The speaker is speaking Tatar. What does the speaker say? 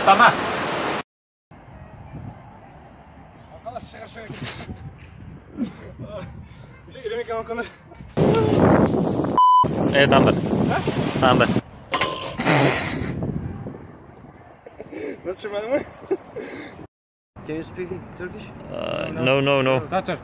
Tama. Tamam. Tamam. Can you speak Turkish? No, no, no. Tatar.